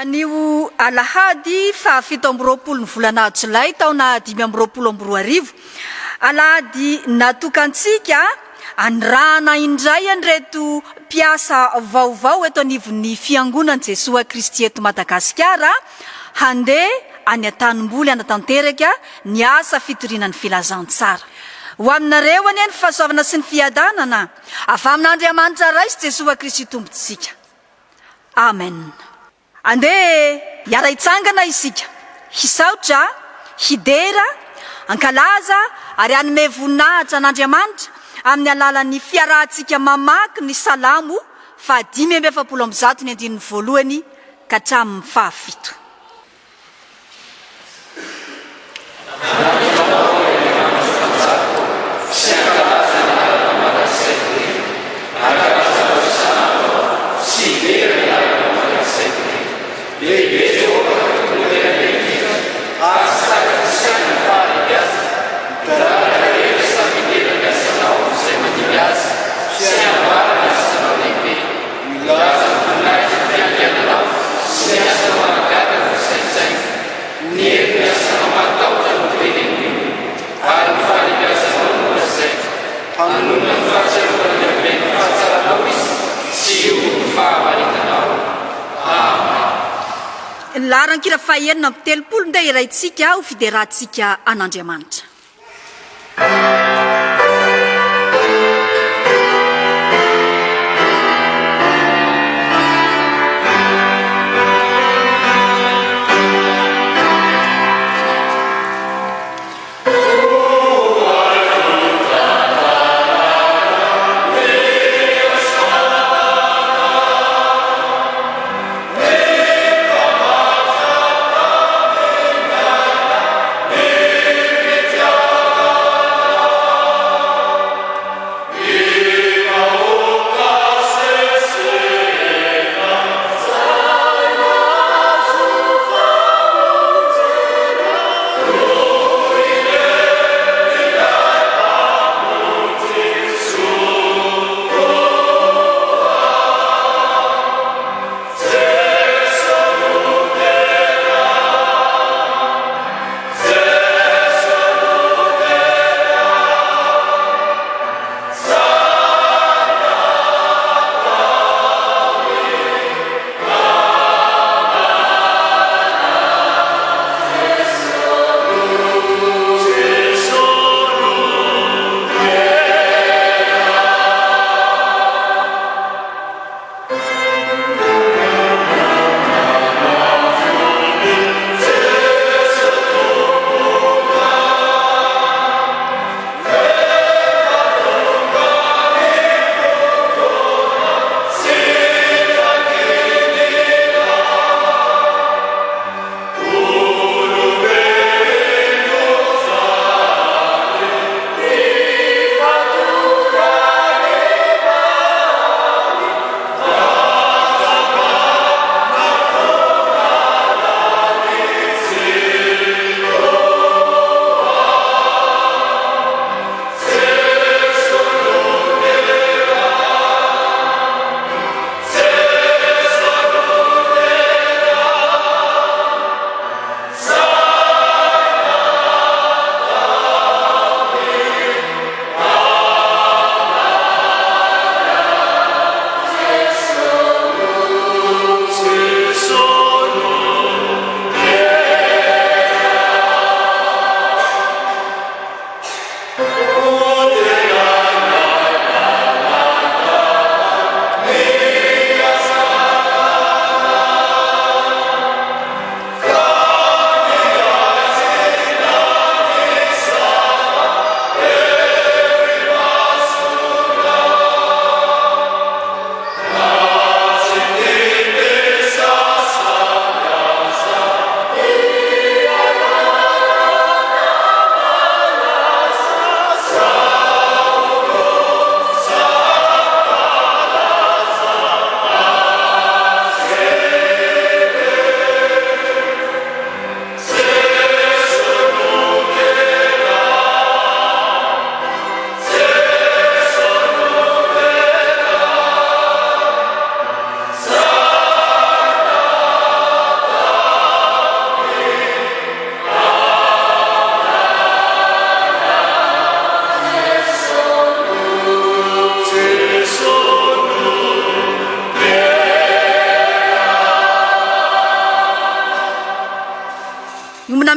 Anio alahady faha 27 ny volana jolay taona 2025, alahady natokantsika anirahana indray an'ireto mpiasa vaovao eto anivon'ny Fiangonan'i Jesoa Kristy eto Madagasikara handeha any an-tanimboly hanatanteraka ny asa fitoriana ny filazantsara. Ho aminareo anie ny fahasoavana sy ny fiadanana avy amin'Andriamanitra Ray sy Jesoa Kristy Tompontsika. Amen. Andeha hiara-hitsangana isika, hisaotra, hidera, hankalaza ary hanome voninahitra an'Andriamanitra amin'ny alalan'ny fiarahantsika mamaky ny Salamo faha 145 ny andininy voalohany ka hatramin'ny fahafito. Laharan-kira faha-36 ndeha hiraintsika ho fiderantsika an'Andriamanitra.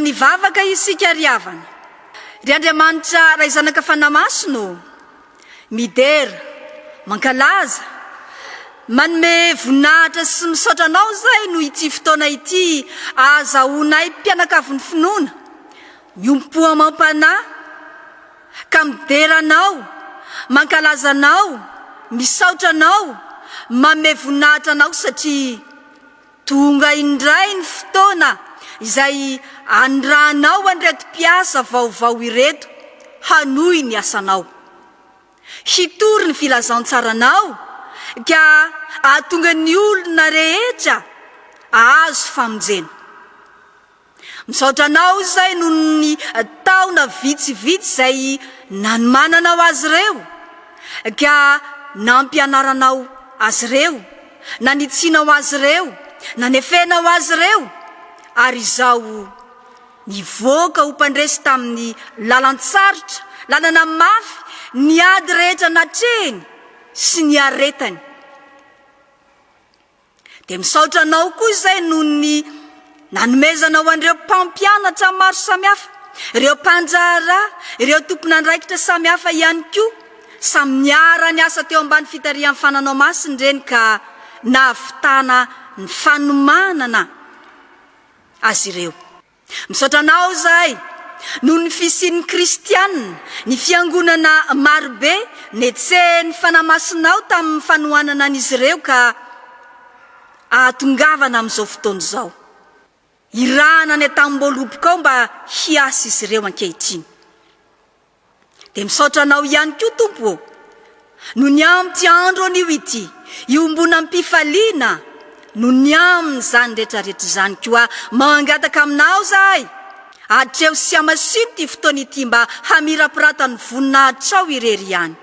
Amin'ny vavaka isika ry havana. Ry Andriamanitra Ray Zanaka Fanahy Masina ô, midera, mankalaza, manome voninahitra sy misaotra Anao izahay noho ity fotoana ity ahazahoanay mpianakavin'ny finoana, miombom-po amam-panahy, ka midera Anao, mankalaza Anao, misaotra Anao, manome voninahitra Anao satria Tonga indray ny fotoana izay anirahanao an'ireto mpiasa vaovao ireto hanohy ny asanao. Hitory ny filazantsaranao ka hahatonga ny olona rehetra hahazo famonjena. Misaotra anao izay noho ny taona vitsivitsy izay nanomananao azy ireo ka nampianaranao azy ireo, nanitsianao azy ireo, nanefenao azy ireo, ary izao nivoaka ho mpandresy tamin'ny lalan-tsarotra, lalana mafy, ny ady rehetra natrehiny sy niaretany. Dia misaotra anao koa izay noho ny nanomezanao an'ireo mpampianatra maro samihafa, ireo mpandraharaha, ireo tompon'andraikitra samihafa ihany koa. Samy niara-niasa teo ambany fitarihan'ny Fananao Masina ireny ka nahavitana ny fanomanana azy ireo. Misaotra anao izahay noho ny fisian'ny kristiana, ny fiangonana marobe netsehin'ny Fanahy Masinao tamin'ny fanohanana an'izy ireo ka ahatongavana amin'izao fotoana izao. Irahana any an-tamim-boaloboka ao mba hiasa izy ireo ankehitriny. Dia misaotra Anao ihany koa Tompo ô, noho ny amin'ity andro anio ity, iombonam-pifaliana noho ny amin'izany rehetra rehetra izany koa mangataka Aminao izahay, atreho sy hamasino ity fotoana ity mba hamirapiratan'ny voninahitrao irery ihany.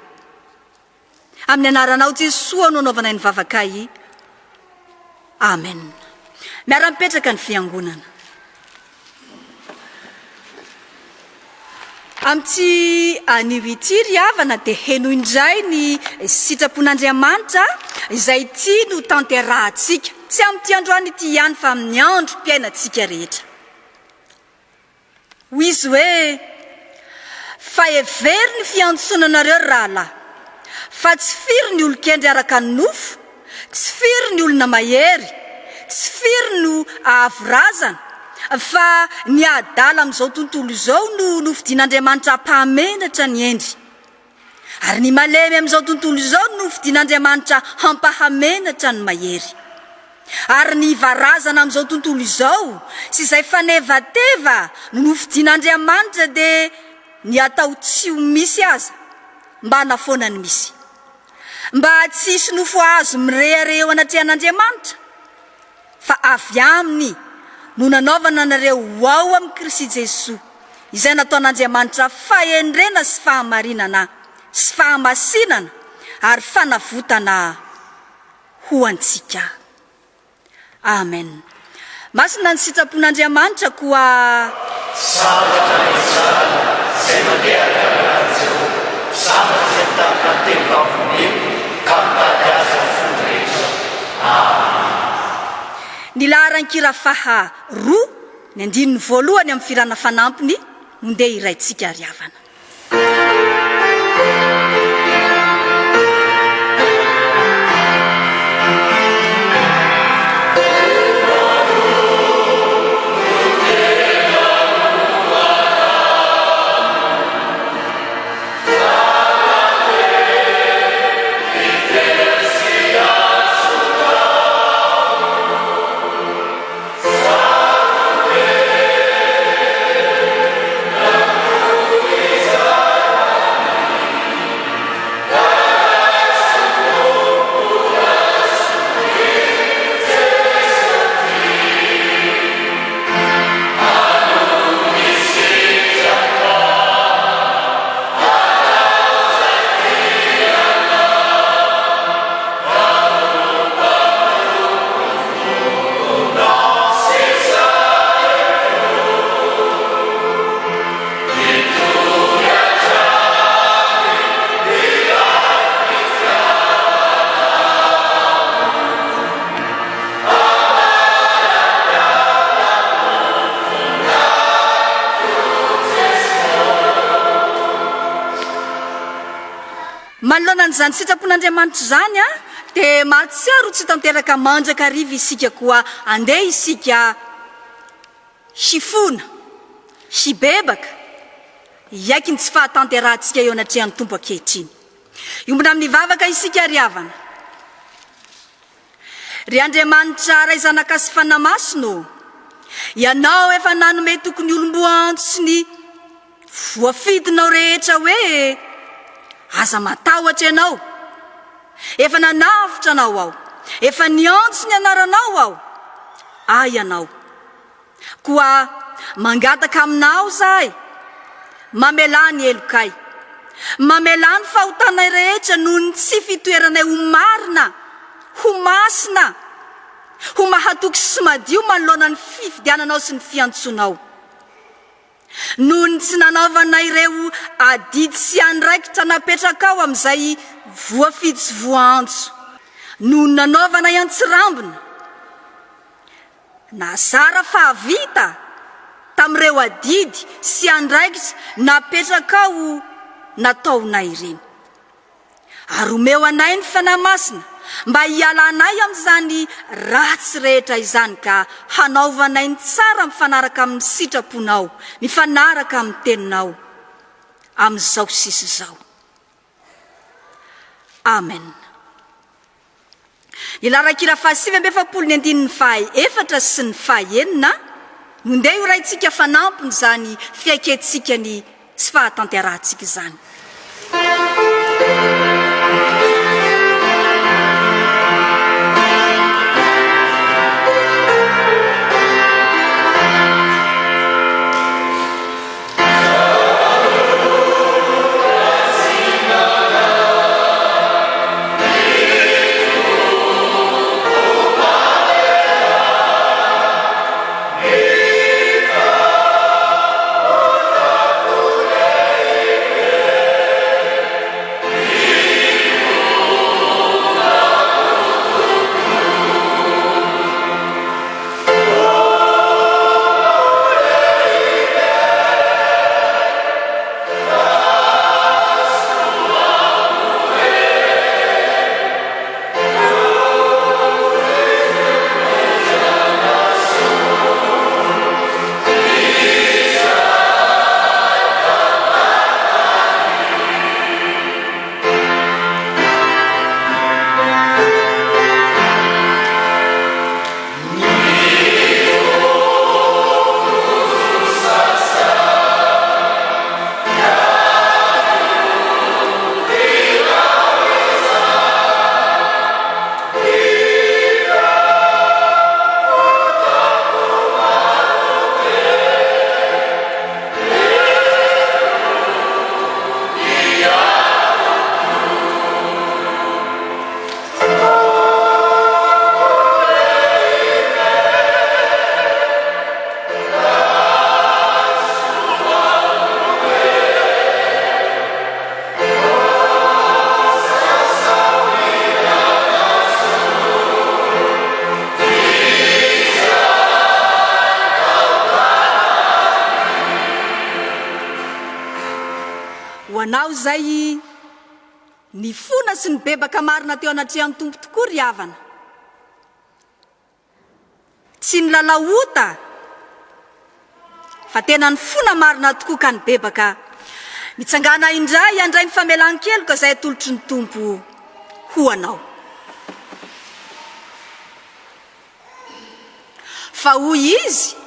Amin'ny anaranao Jesoa no anaovanay ny vavakay. Amen. Miara-mipetraka ny fiangonana. Amin'ity anio ity ry havana dia henoy indray ny sitrapon'Andriamanitra izay tiany ho tanterahantsika. Tsy amin'ity androany ity ihany fa amin'ny androm-piainantsika rehetra. Hoy izy hoe, Fa hevero ny fiantsoana anareo, ry rahalahy, fa tsy firy ny olon-kendry araka ny nofo, tsy firy ny olona mahery, tsy firy no avo razana, fa ny adala amin'izao tontolo izao no nofidin'Andriamanitra hampahamenatra ny hendry. Ary ny malemy amin'izao tontolo izao no nofidin'Andriamanitra hampahamenatra ny mahery. Ary ny varazana amin'izao tontolo izao sy izay fanevateva no nofidin'Andriamanitra dia ny atao tsy ho misy aza mba hanafoana ny misy. Mba tsy hisy nofo azo mirehareha eo anatrehan'Andriamanitra. Fa avy Aminy no nanaovana anareo ho ao amin'i Kristy Jesoa, izay nataon'Andriamanitra fahendrena sy fahamarinana sy fahamasinana ary fanavotana ho antsika. Amen. Masina ny sitrapon'Andriamanitra koa. Sambatra ny Israely izay mandeha araka ny lalàn'i Jehovah, sambatra izay mitandrina ny teny vavolombelony ka mitady azy amin'ny fony rehetra. Amena. Ny laharan-kira faha roa, ny andininy voalohany amin'ny fihirana fanampiny no ndeha hiraintsika ry havana. Manoloana an'izany sitrapon'Andriamanitra izany dia mahatsiaro ho tsy tanteraka mandrakariva isika koa andeha isika hifona, hibebaka, hiaiky ny tsy fahatanterahantsika eo anatrehan'ny Tompo ankehitriny. Hiombona amin'ny vavaka isika ry havana. Ry Andriamanitra Ray Zanaka sy Fanahy Masina ô, Ianao efa nanome toky ny olom-boantso sy ny voafidinao rehetra hoe, Aza matahotra ianao, efa nanavotra anao Aho, efa niantso ny anaranao Aho, Ahy ianao. Koa mangataka aminao izahay, mamelà ny helokay. Mamelà ny fahotanay rehetra noho ny tsy fitoeranay ho marina, ho masina, ho mahatoky sy madio manoloana ny fifidiananao sy ny fiantsoanao. Noho ny tsy nanaovanay ireo adidy sy andraikitra napetrakao amin'izay voafidy sy voaantso. Noho ny nanaovanay antsirambina. Na zara fa vita tamin'ireo adidy sy andraikitra napetrakao nataonay ireny. Ary omeo anay ny Fanahy Masina mba hialanay amin'izany ratsy rehetra izany ka hanaovanay ny tsara mifanaraka amin'ny sitraponao, mifanaraka amin'ny Teninao, amin'izao sisa izao. Amen. Ny laharan-kira faha 49 ny andininy faha efatra sy ny faha enina no ndeha ho raintsika fanampiny izany fiaikentsika ny tsy fahatanterahantsika izany. Ho anao izay nifona sy nibebaka marina teo anatrehan'ny Tompo tokoa ry havana. Tsy nilalao ota fa tena nifona marina tokoa ka nibebaka. Mitsangàna indray handray ny famelan-keloka izay atolotry ny Tompo ho anao. Fa hoy Izy,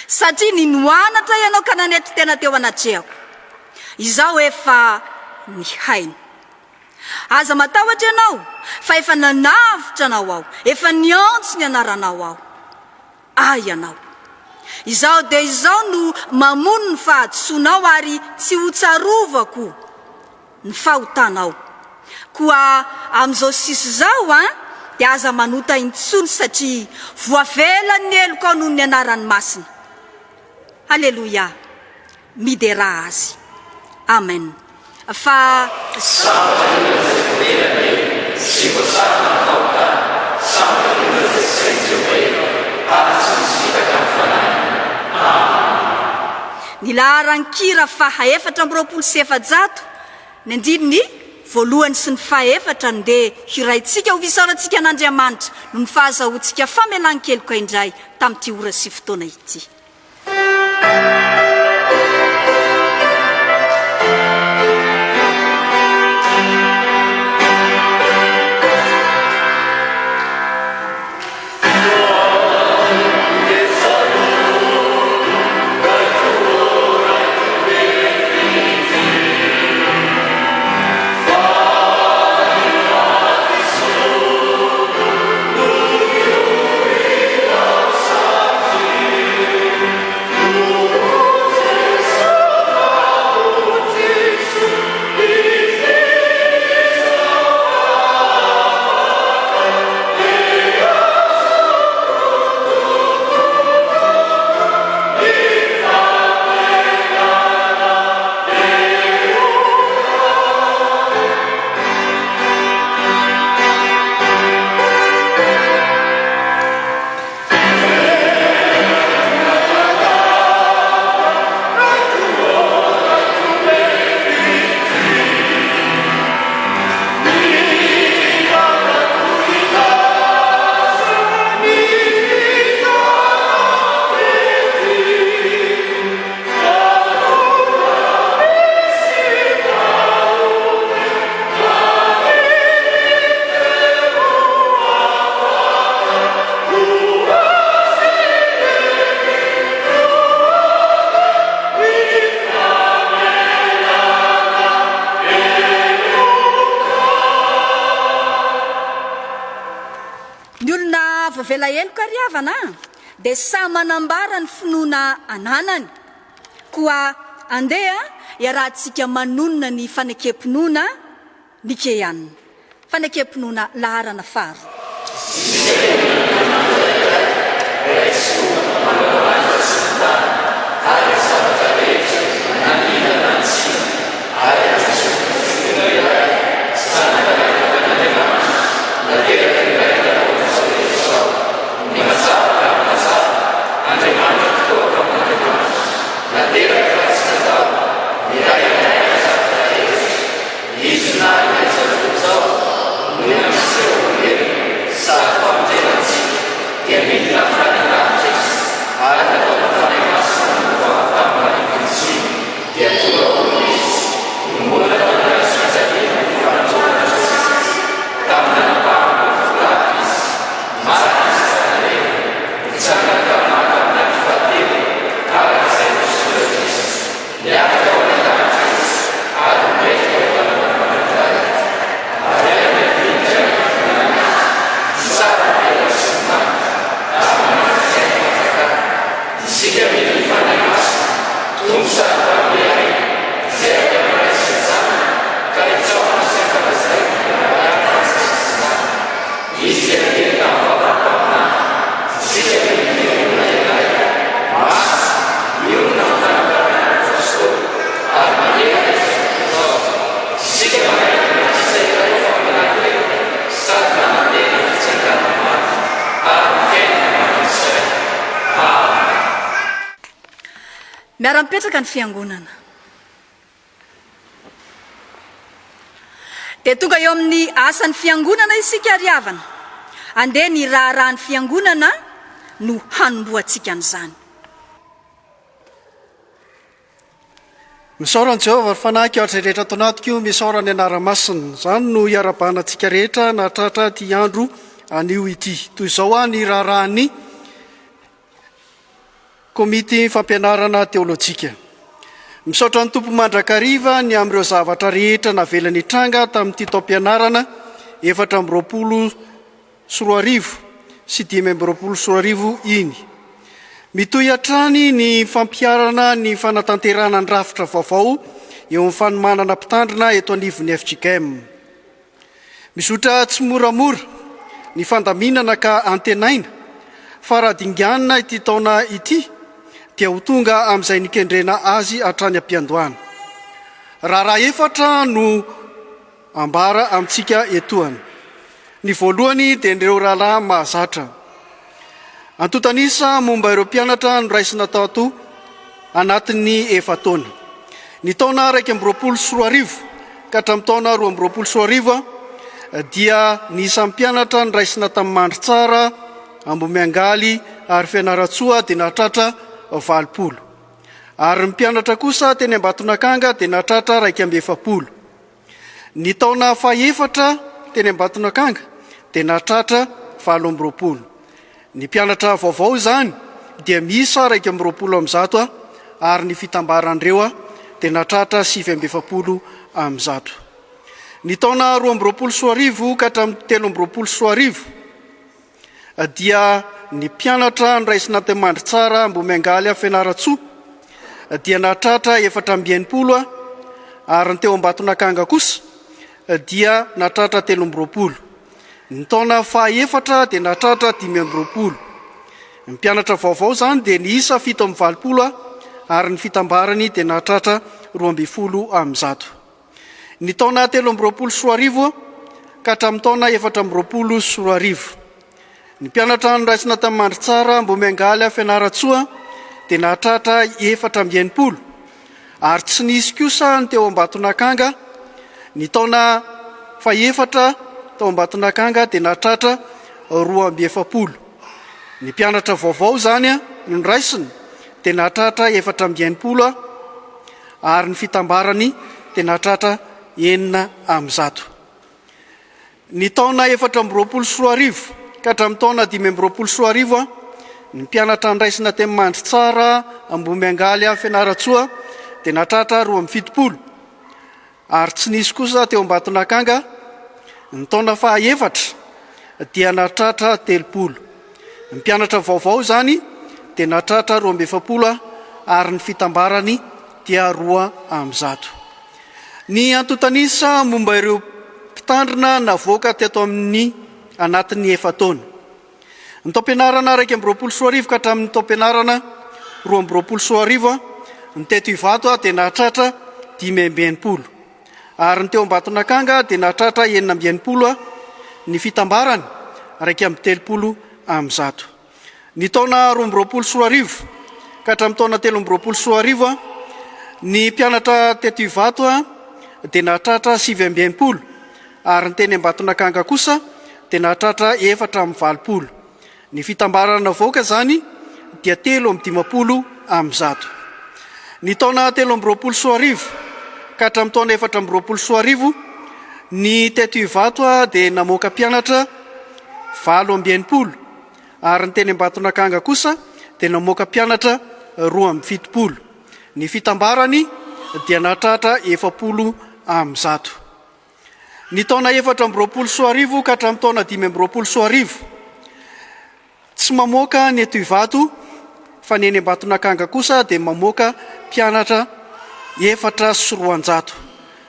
Satria ninoanatra ianao ka nanetry tena teo anatrehako. Izaho efa nihaino. Aza matahotra ianao, fa efa nanavotra anao Aho, efa niantso ny anaranao Aho. Ahy ianao. Izaho dia Izaho no mamono ny fahadisoanao ary tsy hotsarovako ny fahotanao. Koa amin'izao sisa izao an, dia aza manota intsony satria voavela ny helokao noho ny anarany masina. Aleloia! Miderà Azy. Amen. Fa. Sambatra ny olona izay voavela ny helony sy voasarona ny fahotany, sambatra ny olona izay tsy sain'i Jehovah heloka ary tsy misy fitaka ny fanahiny. Amen. Ny laharan-kira faha 424. Ny andininy voalohany sy ny fahefatra no ndeha hiraintsika ho fisaorantsika an'Andriamanitra noho ny fahazahoantsika famelan-keloka indray tamin'ity ora sy fotoana ity. Ny olona voavela heloka ry havana dia samy manambara ny finoana ananany. Koa andeha iarahantsika manonona ny fanekem-pinoana Nikeana. Fanekem-pinoana laharana faharoa. Izy nahariana izao tontolo izao no nampiseho ho heriny sady famonjena antsika, dia nidina avy tany an-danitra Izy ary nataon'ny Fanahy Masina nova tamin'i Maria Virjiny, dia tonga olona Izy, nomoana tamin'ny hazo fijaliana ho fanandroana antsika. Tamin'ny nanapahana ny tovolahy Izy, maty Izy ka nalevina, nitsangana tamin'ny maty tamin'ny andro fahatelo, araka izay voasoratra Izy. Niakatra ho any an-danitra Izy ary nipetraka eo an-tanan'Andriamanitra Ray. Avy any amin'ny indray ny voninahiny, hitsara ny velona sy ny maty, ary mandrakizay ny fanjakany. Isika mino ny Fanahy Masina, Tompo sady Mpanome aina, izay avy amin'ny Ray sy ny Zanany, ka itsaohana sy ankalazaina miaraka amin'ny Ray sy ny Zanany. Izy dia niteny tamin'ny vavan'ny mpaminany. Isika mino ny Fiangonana iray, masina, mionona amin'ny fanambarana ny Apostoly, ary manerana izao tontolo izao. Isika manaiky ny batisa iray ho famelan-keloka sady manantena ny fitsanganan'ny maty ary ny fiainana mandrakizay. Amen. Miara-mipetraka ny Fiangonana. Dia tonga eo amin'ny asan'ny Fiangonana isika ry havana. Andeha ny raharahan'ny Fiangonana no hanombohantsika an'izany. Misaora an'i Jehovah, ry fanahiko, ary izay rehetra ato anatiko, misaora ny anara-masiny. Izany no iarahabana antsika rehetra nahatratra ity andro anio ity. Toy izao ny raharahan'ny Komity Fampianarana Teolojika. Misaotra ny Tompo mandrakariva ny amin'ireo zavatra rehetra navelany hitranga tamin'ity taom-pianarana 2024 sy 2025 iny. Mitohy hatrany ny fampiharana ny fanatanterahana ny rafitra vaovao eo amin'ny fanomanana mpitandrina eto anivon'ny fjkm. Mizotra tsimoramora ny fandaminana ka antenaina fa raha dinganina ity taona ity dia ho tonga amin'izay nikendrena azy hatrany am-piandohana. Raharaha efatra no ambara amintsika etoana. Ny voalohany dia ireo rahalahy mahazatra. Antontan'isa momba ireo mpianatra noraisina tato anatin'ny efa-taona. Ny taona 2021 ka hatramin'ny taona 2022 dia ny isan'ny mpianatra noraisina tamin'ny Mandritsara, Ambohimiangaly ary Fianarantsoa dia nahatratra 80. Ary ny mpianatra kosa teny Ambatonakanga dia nahatratra 41. Ny taona fahefatra teny Ambatonakanga dia nahatratra 28. Ny mpianatra vaovao izany dia miisa 121 ary ny fitambaran'ireo dia nahatratra 149. Ny taona 2022 ka hatramin'ny 2023 dia ny mpianatra noraisina teny Mandritsara, Ambohimiangaly, Fianarantsoa dia nahatratra 64 ary ny teo Ambatonakanga kosa dia nahatratra 23. Ny taona fahaefatra dia nahatratra 25. Ny mpianatra vaovao izany dia niisa 87 ary ny fitambarany dia nahatratra 112. Ny taona 2023 ka hatramin'ny taona 2024. Ny mpianatra noraisina tamin'ny Mandritsara, Ambohimiangaly, Fianarantsoa dia nahatratra 64 ary tsy nisy kosa ny teo Ambatonakanga. Ny taona fahefatra tao Ambatonakanga dia nahatratra 42. Ny mpianatra vaovao izany no noraisina dia nahatratra 64 ary ny fitambarany dia nahatratra 106. Ny taona 2024 ka hatramin'ny taona 2025, ny mpianatra andraisina teny Mandritsara, Ambohimiangaly, Fianarantsoa dia nahatratra 72 ary tsy nisy kosa teo Ambatonakanga. Ny taona fahaefatra dia nahatratra 30. Ny mpianatra vaovao izany dia nahatratra 42 ary ny fitambarany dia 102. Ny antontan'isa momba ireo mpitandrina navoaka teto amin'ny anatin'ny efa-taona. Ny taom-pianarana 2021 ka hatramin'ny taom-pianarana 2022, ny teto Ivato dia nahatratra 65 ary ny teo Ambatonakanga dia nahatratra 66, ny fitambarany 131. Ny taona 2022 ka hatramin'ny taona 2023, ny mpianatra teto Ivato dia nahatratra 69 ary ny teny Ambatonakanga kosa dia nahatratra 84. Ny fitambarana navoaka izany dia 153. Ny taona 2023 ka hatramin'ny taona 2024, ny teto Ivato dia namoaka mpianatra 68 ary ny teny Ambatonakanga kosa dia namoaka mpianatra 72. Ny fitambarany dia nahatratra 140. Ny taona 2024 ka hatramin'ny taona 2025, tsy mamoaka ny eto Ivato fa ny eny Ambatonakanga kosa dia mamoaka mpianatra 204.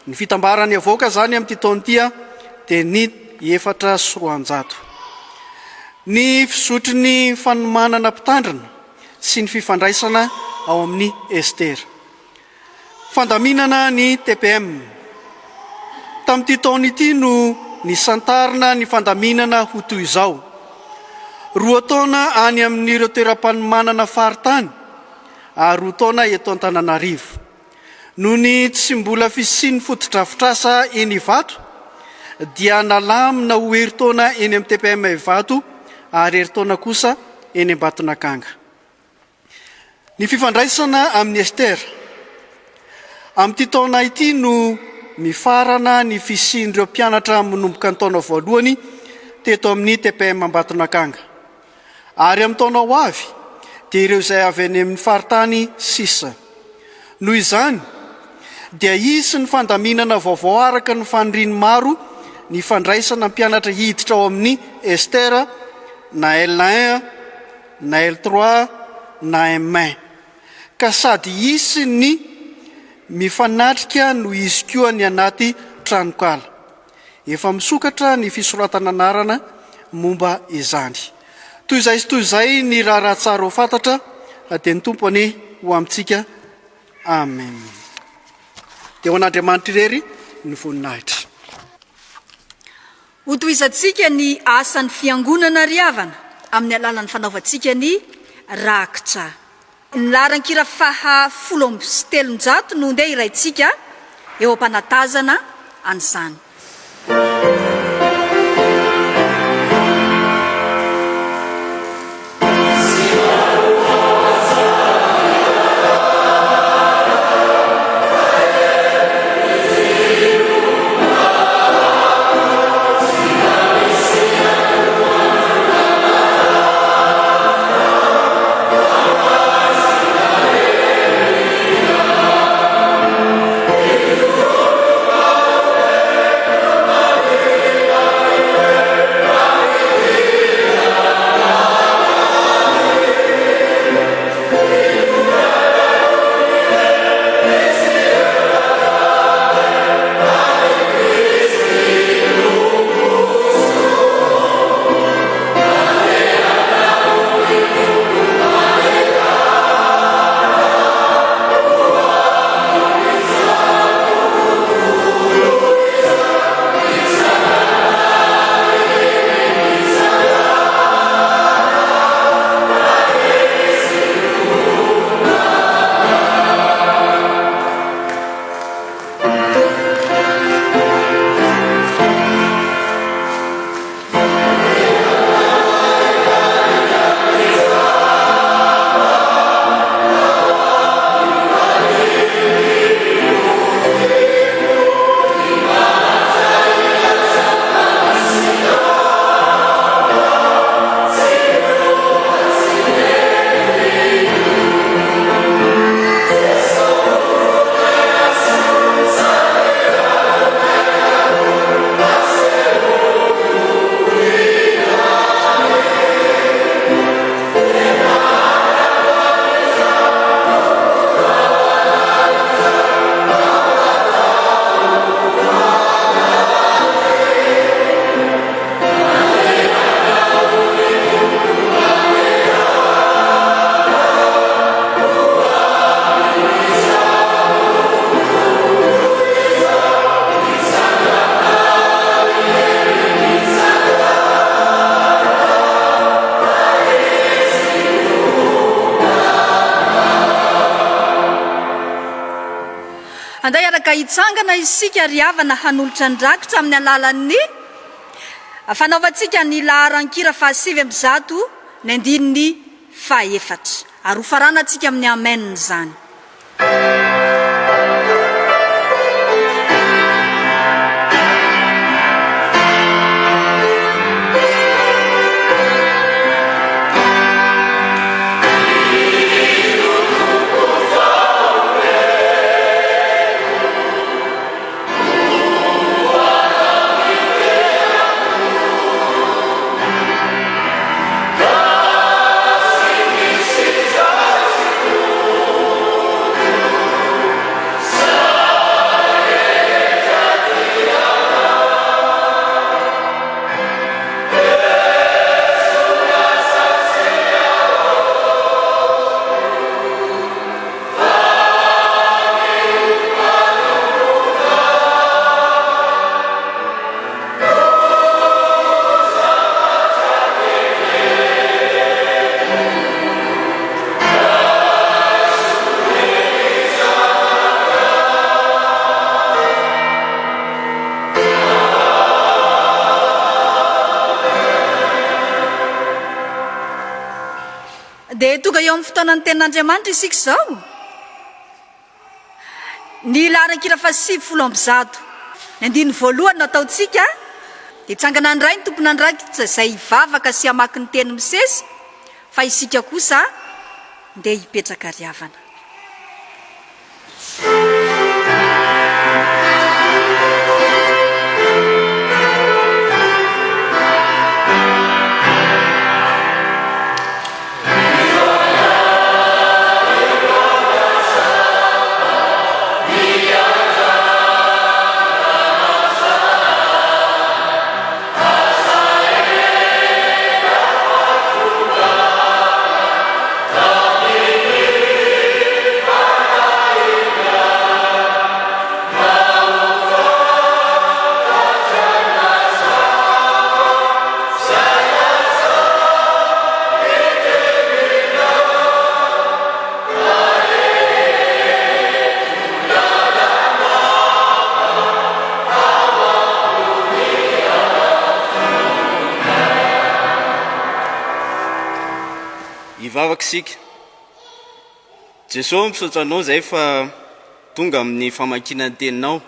Ny fitambaran'ny avoaka izany amin'ity taona ity dia ny 204. Ny fizotry ny fanomanana mpitandrina sy ny fifandraisana ao amin'ny Esther. Fandaminana ny TPM. Tamin'ity taona ity no nisantarina ny fandaminana ho toy izao. Roa taona any amin'ireo toeram-panomanana faritany ary roa taona eto Antananarivo. Noho ny tsy mbola fisian'ny fotodrafitrasa eny Ivato dia nalamina ho herintaona eny amin'ny TPM Ivato ary herintaona kosa eny Ambatonakanga. Ny fifandraisana amin'i Esther. Amin'ity taona ity no mifarana ny fisian'ireo mpianatra manomboka ny taona voalohany teto amin'ny TPM Ambatonakanga. Ary amin'ny taona ho avy dia ireo izay avy any amin'ny faritany sisa. Noho izany dia hisy ny fandaminana vaovao araka ny fanirian'ny maro ny fandraisana mpianatra hiditra ao amin'ny Esther na L1 na L trois na M un ka sady hisy ny mifanatrika no hisy koa ny anaty tranonkala. Efa misokatra ny fisoratana anarana momba izany. Toy izay sy toy izay ny raharaha tsara ho fantatra dia ny Tompo anie ho amintsika. Amen. Dia ho an'Andriamanitra irery ny voninahitra. Hotohizantsika ny asan'ny Fiangonana ry havana amin'ny alalan'ny fanaovantsika ny rakitra. Ny laharan-kira faha 310 no ndeha hiraintsika eo am-panatazana. an'izany. Andeha hiaraka hitsangana isika ry havana hanolotra ny rakitra amin'ny alalan'ny fanaovantsika ny laharan-kira fahasivy 109 ny andininy fahefatra. Ary hofaranantsika amin'ny Amen izany. Dia tonga eo amin'ny fotoanan'ny tenin'Andriamanitra isika izao. Ny laharan-kira faha 190. Ny andininy voalohany no ataontsika, dia hitsangana indray ny tompon'andraikitra izay hivavaka sy hamaky ny teny misesy, fa isika kosa ndeha hipetraka ry havana. Hivavaka isika. Jesoa misaotra anao izay fa tonga amin'ny famakiana ny teninao.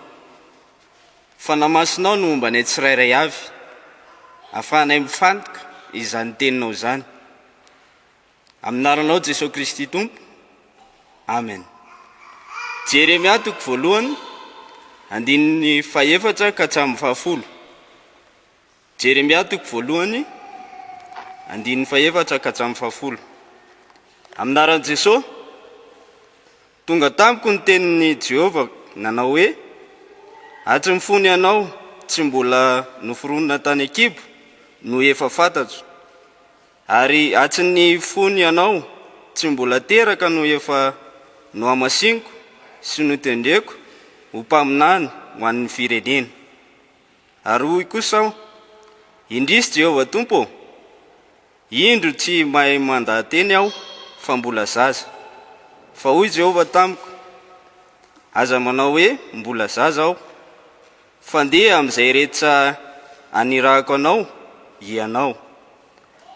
Fanahy Masinao no homba anay tsirairay avy, ahafahanay mifantoka izany teninao izany. Amin'ny anaranao Jesoa Kristy Tompo. Amen. Jeremia toko voalohany, andininy fahefatra ka hatramin'ny fahafolo. Jeremia toko voalohany, andininy fahefatra ka hatramin'ny fahafolo. Amin'ny anaran'i Jesoa, tonga tamiko ny tenin'i Jehovah nanao hoe, Hatry ny fony ianao tsy mbola noforonina tany an-kibo no efa fantatro, ary hatry ny fony ianao tsy mbola teraka no efa nohamasiniko sy notendreko ho mpaminany ho an'ny firenena. Ary hoy kosa aho, Indrisy Jehovah Tompo ô! Indro tsy mahay mandaha-teny aho fa mbola zaza. Fa hoy Jehovah tamiko, Aza manao hoe, Mbola zaza aho, fa ndeha amin'izay rehetra anirahako anao hianao,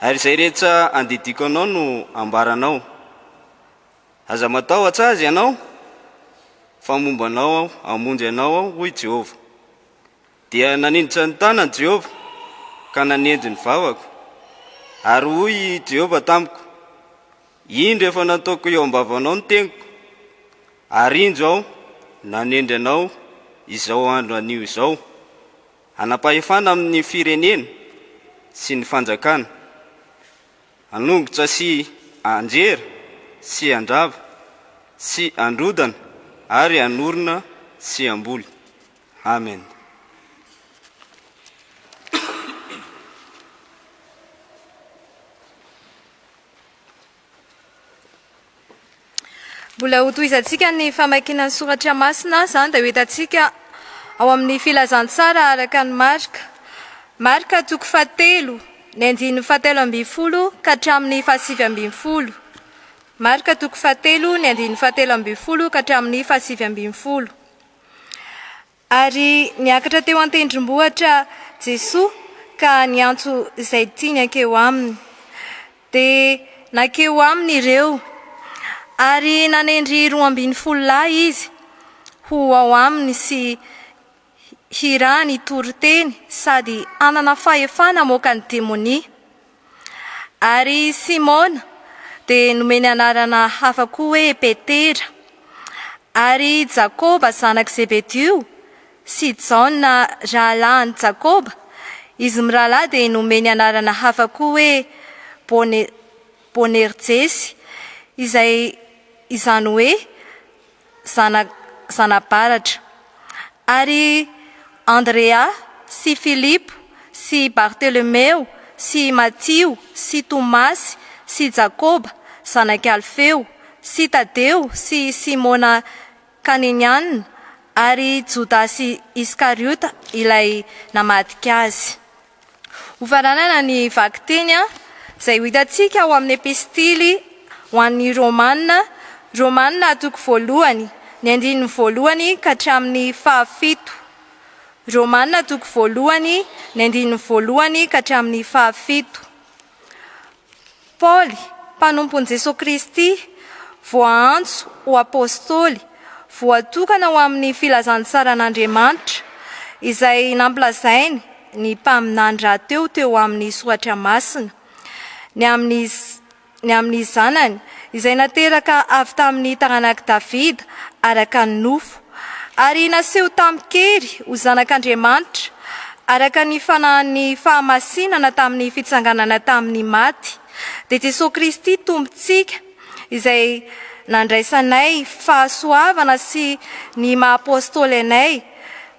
ary izay rehetra andidiako anao no ambaranao. Aza matahotra azy ianao, fa momba anao aho, hamonjy anao aho, hoy Jehovah. Dia naninjitra ny tanany Jehovah ka nanendry ny vavako. Ary hoy i Jehovah tamiko, Indro efa nataoko eo am-bavanao ny teniko, ary indro aho nanendry anao izao andro anio izao, hanam-pahefana amin'ny firenena sy ny fanjakana, hanongotra sy hanjera sy handrava sy handrodana ary hanorina sy hamboly. Amen. Mbola hotohizantsika ny famakiana ny soratra masina, izany dia ho hitantsika ao amin'ny filazantsara araka ny Marka. Marka toko fahatelo, ny andininy fahatelo ambin'ny folo ka hatramin'ny fahasivy ambin'ny folo. Marka toko fahatelo, ny andininy fahatelo ambin'ny folo ka hatramin'ny fahasivy ambin'ny folo. Ary niakatra teo an-tendrombohitra Jesoa ka niantso izay tiany hankeo aminy. Dia nankeo aminy ireo. Ary nanendry 12 lahy izy ho ao aminy sy hirany hitory teny sady hanana fahefana hamoaka ny demonia. Ary Simona dia nomeny anarana hafa koa hoe Petera. Ary Jakoba zanak'i Zebedio sy Jaona rahalahin'i Jakoba, izy mirahalahy dia nomeny anarana hafa koa hoe Bone, Bonerjesy, izay izany hoe zana, zana-baratra. Ary Andrea sy Filipo sy Bartelemeo sy Matio sy Tomasy sy Jakoba zanak'i Alfeo sy Tadeo sy Simona Kaneniana ary Jodasy Iskariota ilay namadika azy. Hofaranana ny vakiteny izay ho hitantsika ao amin'ny Epistily ho an'ny Romana, Romana toko voalohany, ny andininy voalohany ka hatramin'ny fahafito. Romana toko voalohany, ny andininy voalohany ka hatramin'ny fahafito. Paoly, mpanompon'i Jesoa Kristy, voaantso ho Apôstôly, voatokana ho amin'ny filazantsaran'Andriamanitra, izay nampilazainy ny mpaminany rahateo teo amin'ny Soratra Masina, ny amin'ny ny amin'ny Zanany, izay nateraka avy tamin'ny taranak'i Davida araka ny nofo, ary naseho tamin-kery ho Zanak'Andriamanitra araka ny fanahin'ny fahamasinana tamin'ny fitsanganana tamin'ny maty, dia Jesoa Kristy Tompontsika, izay nandraisanay fahasoavana sy ny maha Apôstôly anay,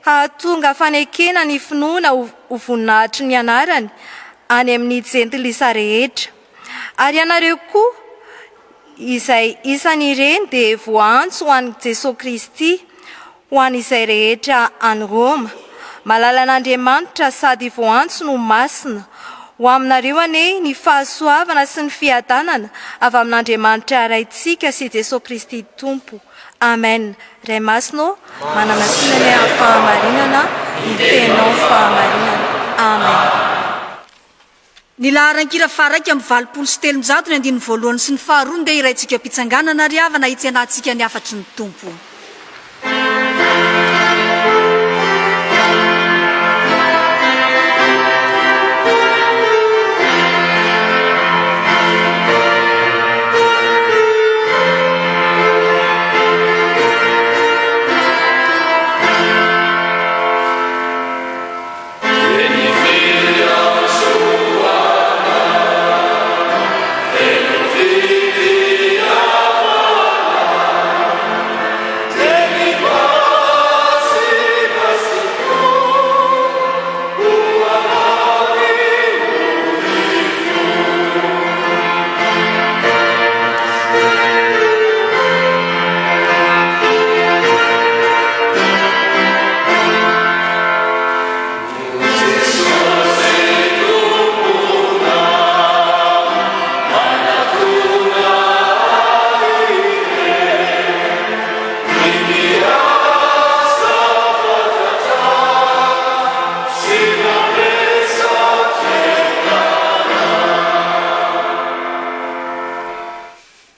hahatonga fanekena ny finoana ho voninahitry ny anarany any amin'ny Jentilisa rehetra. Ary ianareo koa, izay isan'ireny dia voaantso ho an'i Jesoa Kristy, ho an'izay rehetra any Roma. Malalan'Andriamanitra sady voaantso no masina. Ho aminareo anie ny fahasoavana sy ny fiadanana avy amin'Andriamanitra Raintsika sy Jesoa Kristy Tompo. Amen. Ray Masina ô, manamasina anay amin'ny fahamarinana, ny Teninao fahamarinana. Amen. Ny laharan-kira faha-381, ny andininy voalohany sy ny faharoa ndeha hiraintsika am-pitsanganana ry havana hitsenantsika ny hafatry ny Tompo.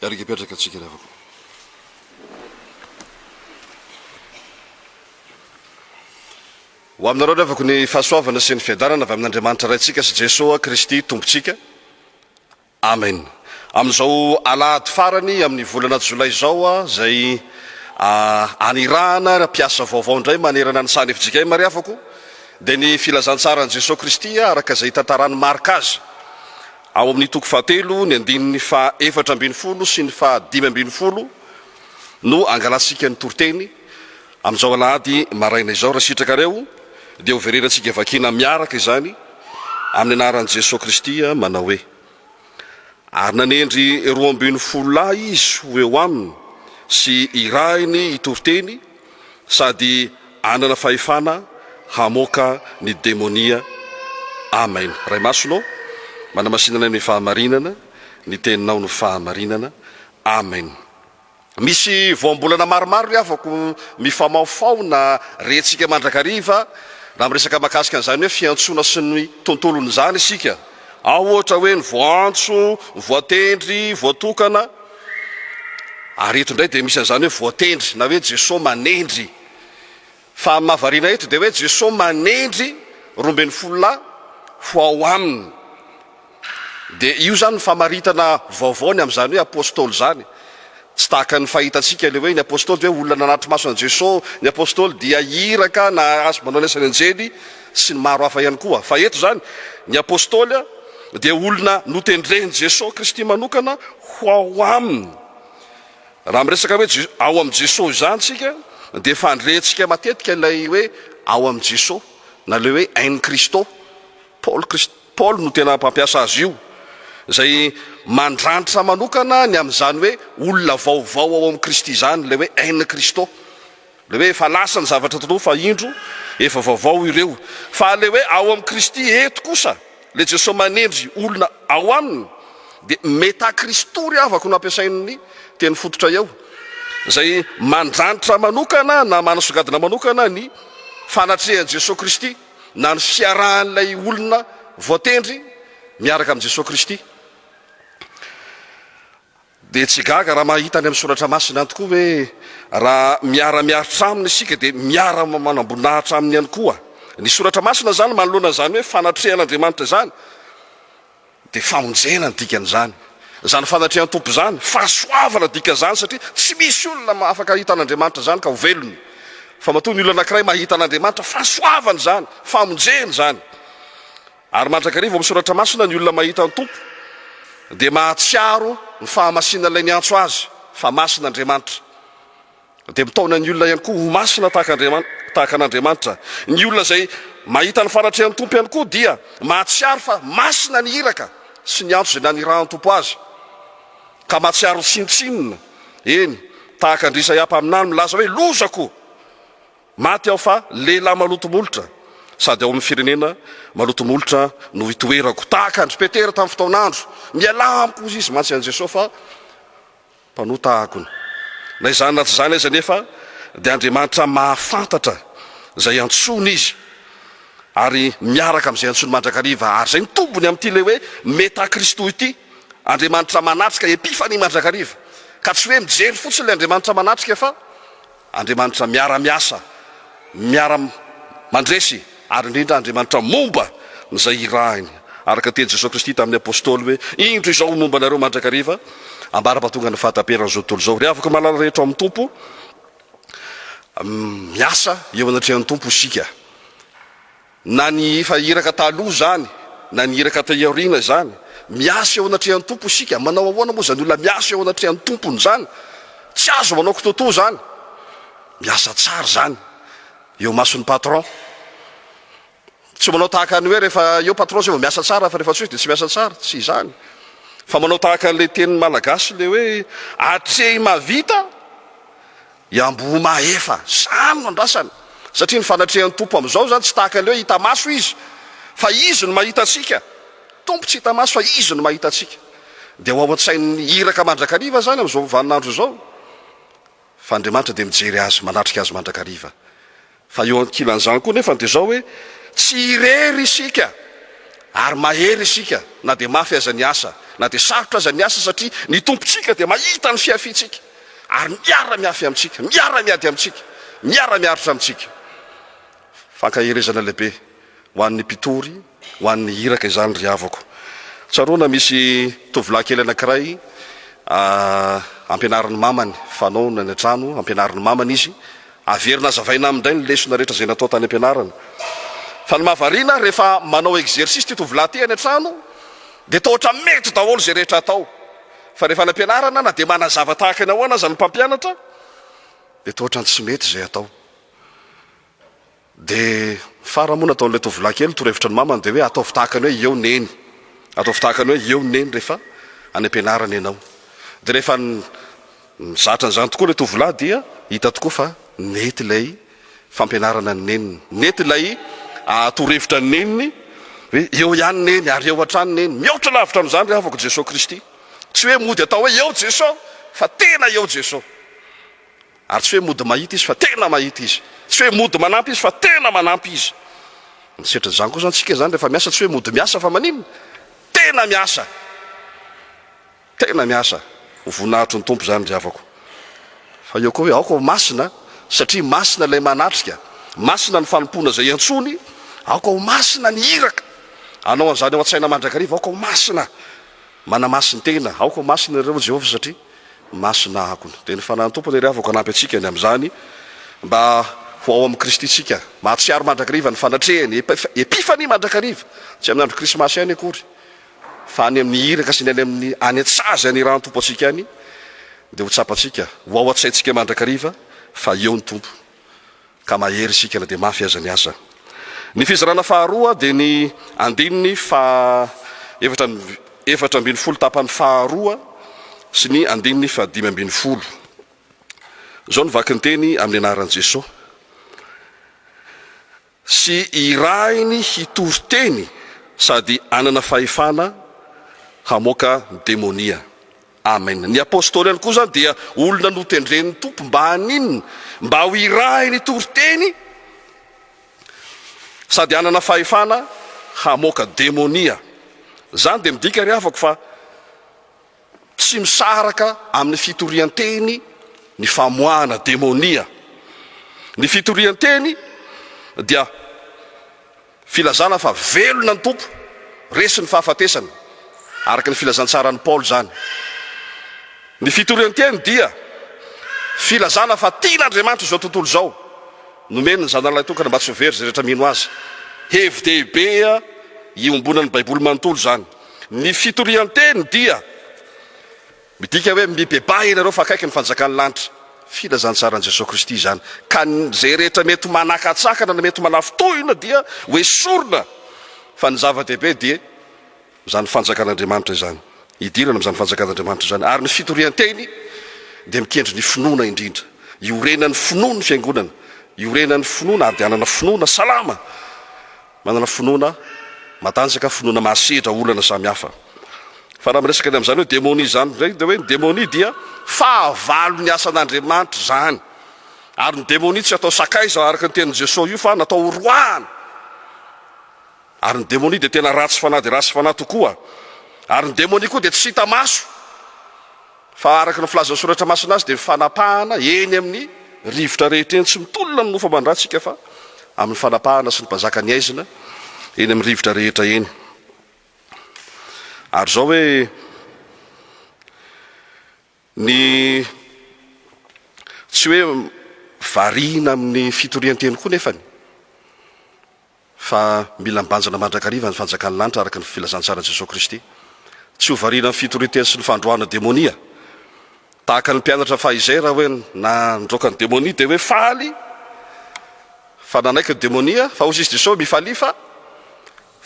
Hiaraka hipetraka tsika ry havako. Ho aminareo ry havako ny fahasoavana sy ny fiadanana avy amin'Andriamanitra Raintsika sy Jesoa Kristy Tompontsika. Amen. Amin'izao alahady farany amin'ny volana jolay izao izay anirahana mpiasa vaovao indray manerana ny sahan'ny fjkm ry havako dia ny filazantsaran'i Jesoa Kristy araka izay itantaran'i Marka azy ao amin'ny toko fahatelo ny andininy faha 14 sy ny faha 15 no angalantsika ny toriteny Amin'izao alahady maraina izao, raha sitrakareo, dia hoverenantsika vakiana miaraka izany amin'ny anaran'i Jesoa Kristy manao hoe, Ary nanendry 12 lahy Izy ho eo aminy sy hirahiny hitory teny sady hanana fahefana hamoaka ny demonia. Amen. Ray Masina ô, manamasina anay amin'ny fahamarinana, ny teninao no fahamarinana. Amen. Misy voambolana maromaro ry havako mifamahofaho na rentsika mandrakariva raha miresaka mahakasika an'izany hoe fiantsoana sy ny tontolon'izany isika. Ao ohatra hoe ny voaantso, ny voatendry, voatokana. Ary eto indray dia misy an'izany hoe voatendry na hoe Jesoa manendry. Fa ny mahavariana eto dia hoe Jesoa manendry 12 lahy ho ao aminy. Dia io izany ny famaritana vaovao ny amin'izany hoe apostoly izany. Tsy tahaka ny fahitantsika ilay hoe ny apostoly dia hoe olona nanatri-maso an'i Jesoa, ny apostoly dia iraka na azo manao ny asan'ny anjely sy ny maro hafa ihany koa. Fa eto izany ny apostoly dia olona notendren'i Jesoa Kristy manokana ho ao aminy. Raha miresaka hoe ao amin'i Jesoa izany isika dia fandrentsika matetika ilay hoe ao amin'i Jesoa na ilay hoe en Christo. Paoly Kristy, Paoly no tena mpampiasa azy io, izay mandranitra manokana ny amin'izany hoe olona vaovao ao amin'i Kristy izany, ilay hoe en Christo. Ilay hoe efa lasa ny zavatra taloha fa indro efa vaovao ireo. Fa ilay hoe ao amin'i Kristy eto kosa, ilay Jesoa manendry olona ao aminy, dia meta Christo ry havako no ampiasain'ny teny fototra eo, izay mandranitra manokana na manasongadina manokana ny fanatrehan'i Jesoa Kristy. na ny fiarahan'ilay olona voatendry miaraka amin'i Jesoa Kristy. Dia tsy gaga raha mahita any amin'ny Soratra Masina any tokoa hoe raha miara-miaritra aminy isika dia miara-manamboninahitra aminy ihany koa. Ny Soratra Masina izany manoloana izany hoe fanatrehan'Andriamanitra izany Dia famonjena ny dikan'izany. Izany fanatrehan'ny Tompo izany, fahasoavana dikan'izany satria tsy misy olona afaka hahita an'Andriamanitra izany ka ho velona. Fa matoa ny olona anankiray mahita an'Andriamanitra, fahasoavana izany, famonjena izany. Ary mandrakariva ao amin'ny Soratra Masina ny olona mahita ny Tompo dia mahatsiaro ny fahamasinan'ilay niantso azy fa masina Andriamanitra. Dia mitaona ny olona ihany koa ho masina tahaka tahaka an'Andriamanitra. Ny olona izay mahita ny fanatrehan'ny Tompo ihany koa dia mahatsiaro fa masina ny iraka sy ny antso izay nanirahan'ny Tompo azy, ka mahatsiaro tsinontsinona, eny, tahaka an-dry Isaia mpaminany milaza hoe, Lozako! Maty aho fa lehilahy maloto molotra, sady ao amin'ny firenena maloto molotra no itoerako. Tahaka an-dry Petera tamin'ny fotoan'andro, Mialà amiko, hoy izy mantsy an'i Jesoa fa Mpanota agony. Na izany na tsy izany aza anefa dia Andriamanitra mahafantatra izay antsoiny izy. Ary miaraka amin'izay antsoiny mandrakariva. Ary izay ny tombony amin'ity ilay hoe Meta Christo ity. Andriamanitra manatrika, Epifania mandrakariva. Ka tsy hoe mijery fotsiny ilay Andriamanitra manatrika fa Andriamanitra miara-miasa, miara-mandresy ary indrindra Andriamanitra momba izay irahiny. Araka ny tenin'i Jesoa Kristy tamin'ny Apostoly hoe, Indro izao momba anareo mandrakariva, ambara-pahatonga ny fahataperan'izao tontolo izao. Ry havako malala rehetra ao amin'ny Tompo, miasa eo anatrehan'ny Tompo isika. Na ny efa iraka taloha izany, na ny iraka taty aoriana izany. Miasa eo anatrehan'ny Tompo isika. Manao ahoana moa izany olona miasa eo anatrehan'ny Tompony izany? Tsy azo manao kitoatoa izany. Miasa tsara izany eo imason'ny patron. Tsy manao tahaka ny hoe rehefa eo patron izay vao miasa tsara fa rehefa tsy eo izy dia tsy miasa tsara. Tsy izany. Fa manao tahaka an'ilay teny malagasy ilay hoe atrehy mahavita I Ambohimahefa, izany no andrasana, satria ny fanatrehan'ny Tompo amin'izao izany tsy tahaka ilay hoe hita maso Izy, fa Izy no mahita antsika. Tompo tsy hita maso fa Izy no mahita antsika. Dia ho ao an-tsain'ny iraka mandrakariva izany amin'izao vaninandro izao, fa Andriamanitra dia mijery azy, manatrika azy mandrakariva. Fa eo ankilan'izany koa nefa dia izao hoe, tsy irery isika ary mahery isika na dia mafy aza ny asa, na dia sarotra aza ny asa satria ny Tompontsika dia mahita ny fiafiantsika ary miara-miafy amintsika, miara-miady amintsika, miara-miaritra amintsika. Fankaherezana lehibe ho an'ny mpitory, ho an'ny iraka izany ry havako. Tsaroana misy tovolahy kely anankiray ampianarin'ny mamany, fanao ny any an-trano, ampianarin'ny mamany izy, averina azavaina aminy indray ny lesona rehetra izay natao tany am-pianarana. Fa ny mahavariana rehefa manao exercice ity tovolahy ity any an-trano dia toa ohatra mety daholo izay rehetra atao. Fa rehefa any am-pianarana na dia manazava tahaka ny ahoana aza ny mpampianatra dia toa ohatran'ny tsy mety izay atao. Dia farany moa nataon'ilay tovolahy kely torohevitra ny mamany dia hoe ataovy tahaka ny hoe eo neny, ataovy tahaka ny hoe eo neny rehefa any am-pianarana ianao. Dia rehefa nizatra an'izany tokoa ilay tovolahy dia hita tokoa fa nety ilay fampianarana ny neniny, nety ilay torohevitra ny neniny hoe eo ihany neny ary eo hatrany neny. Mihoatra lavitra amin'izany ry havako Jesoa Kristy. Tsy hoe mody atao hoe eo Jesoa fa tena eo Jesoa. Ary tsy hoe mody mahita izy fa tena mahita izy. Tsy hoe mody manampy izy fa tena manampy izy. Ny setrin'izany koa izany tsika izany rehefa miasa tsy hoe mody miasa fa maninona? Tena miasa. Tena miasa. Ho voninahitry ny Tompo izany ry havako. Fa eo koa hoe aoka ho masina satria masina ilay manatrika. Masina ny fanompoana izay iantsoany. Aoka ho masina ny iraka. Hanao an'izany ao an-tsaina mandrakariva aoka ho masina. Manamasin-tena, aoka ho masina ireo Jehovah satria masina akony. Dia ny Fanahin'ny Tompo anie ry havako hanampy antsika ny amin'izany mba ho ao amin'i Kristy isika, mahatsiaro mandrakariva ny fanatrehany, Epifania mandrakariva, tsy amin'ny andro Krismasy ihany akory, fa any amin'ny iraka sy ny any amin'ny any an-tsaha izay anirahan'ny Tompo antsika any, dia ho tsapantsika, ho ao an-tsaintsika mandrakariva fa eo ny Tompo. Ka mahery isika na dia mafy aza ny asa. Ny fizarana faharoa dia ny andininy faha 14 tapany faharoa sy ny andininy faha 15. Izao no vakin-teny amin'ny anaran'i Jesoa. Sy irahiny hitory teny sady hanana fahefana hamoaka demonia. Amen. Ny Apostoly ihany koa izany dia olona notendren'ny Tompo mba haninona? Mba ho irahiny hitory teny sady hanana fahefana hamoaka demonia. Izany dia midika ry havako fa tsy misaraka amin'ny fitorian-teny ny famoahana demonia. Ny fitorian-teny dia Filazana fa velona ny Tompo, resy ny fahafatesana, araka ny filazantsaran'i Paoly izany. Ny fitorian-teny dia filazana fa tian'Andriamanitra izao tontolo izao, nomeny ny Zanany Lahitokana mba tsy ho very izay rehetra mino Azy. Hevi-dehibe iombonan'ny Baiboly manontolo izany. Ny fitorian-teny dia. Midika hoe mibebaha ianareo fa akaiky ny fanjakan'ny lanitra. Filazantsaran'i Jesoa Kristy izany. Ka izay rehetra mety manakatsakana na mety manafintohina dia ho esorina. Fa ny zava-dehibe dia izany fanjakan'Andriamanitra izany. Hidirana amin'izany fanjakan'Andriamanitra izany. Ary ny fitorian-teny dia mikendry ny finoana indrindra. Iorenan'ny finoan'ny fiangonana. Iorenan'ny finoana ary dia hanana finoana salama. Manana finoana matanjaka, finoana mahasedra olana samihafa. Fa raha miresaka ny amin'izany hoe demonia izany indray dia hoe ny demonia dia fahavalon'ny asan'Andriamanitra izany. Ary ny demonia tsy atao sakaiza araka ny tenin'i Jesoa io fa natao horoahana. Ary ny demonia dia tena ratsy fanahy dia ratsy fanahy tokoa. Ary ny demonia koa dia tsy hita maso. Fa araka ny filazan'ny Soratra Masina azy dia fanapahana eny amin'ny rivotra rehetra eny, tsy mitolona amin'ny nofo aman-dra isika fa amin'ny fanapahana sy ny mpanjaka ny aizina eny amin'ny rivotra rehetra eny. Ary izao hoe ny tsy hoe variana amin'ny fitorian-teny koa nefany Fa mila mibanjina mandrakariva ny fanjakan'ny lanitra araka ny filazantsaran'i Jesoa Kristy. Tsy ho variana amin'ny fitorian-teny sy ny fandroahana demonia. Tahaka ny mpianatra fahizay raha hoe nandroaka ny demonia dia hoe faly fa nanaiky ny demonia fa hozy izy Jesoa mifalia fa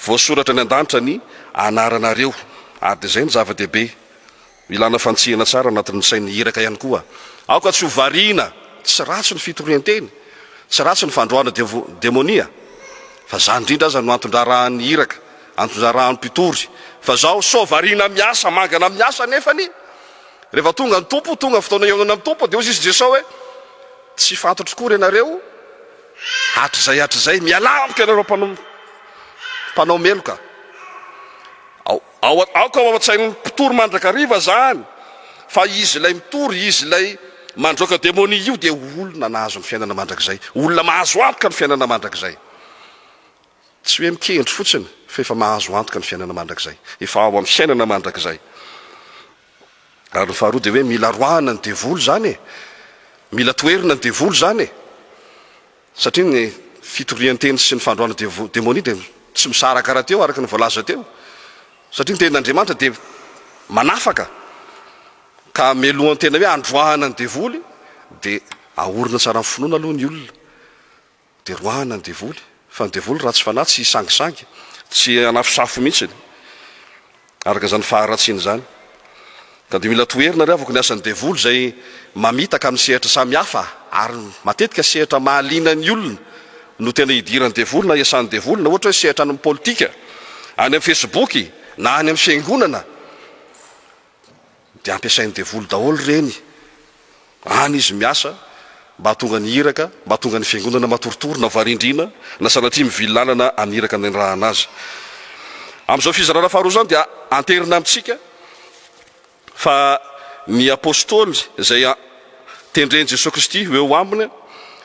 voasoratra any an-danitra ny anaranareo. Ary dia izay no zava-dehibe. Ilana fantsihana tsara anatin'ny sain'ny iraka ihany koa. Aoka tsy ho variana, tsy ratsy ny fitorian-teny, tsy ratsy ny fandroahana demonia, fa izany indrindra aza no anton-draharahan'ny iraka, anton-draharahan'ny mpitory. Fa zao sao variana miasa, mangana miasa nefany rehefa tonga ny Tompo, tonga ny fotoana hihaonana amin'ny Tompo dia hoy izy Jesoa hoe, tsy fantatro akory ianareo hatrizay hatrizay, mialà amiko ianareo mpanao meloka. Ao, aoka ao an-tsain'ny mpitory mandrakariva izany, fa izy ilay mitory, izy ilay mandroaka demonia io dia olona nahazo ny fiainana mandrakizay, olona mahazo antoka ny fiainana mandrakizay. Tsy hoe mikendry fotsiny, fa efa mahazo antoka ny fiainana mandrakizay, efa ao amin'ny fiainana mandrakizay. Ary ny faharoa dia hoe mila roahina ny devoly izany e! Mila toherina ny devoly izany e! Satria ny fitorian-teny sy ny fandroahana demonia dia tsy misaraka rahateo araka ny voalaza teo. Satria ny tenin'Andriamanitra dia manafaka ka melohan'ny tena hoe androahana ny devoly dia ahorina tsara amin'ny finoana aloha ny olona dia roahana ny devoly. Fa ny devoly ratsy fanahy tsy hisangisangy, tsy hanafosafo mihitsy. Araka izany faharatsiana izany. Ka dia mila toherina ry havako ny asan'ny devoly izay mamitaka amin'ny sehatra samihafa ary matetika sehatra mahaliana ny olona no tena idiran'ny devoly na iasan'ny devoly na ohatra hoe sehatra any amin'ny politika, any amin'ny facebook na any amin'ny fiangonana. Dia ampiasain'ny devoly daholo ireny. Any izy miasa mba hahatonga ny iraka, mba hahatonga ny fiangonana matoritory na varindriana na sanatria mivily lalana amin'ny iraka nanirahana azy. Amin'izao fizarana faharoa izao dia anterina amintsika fa ny apostoly izay tendren'i Jesoa Kristy ho eo aminy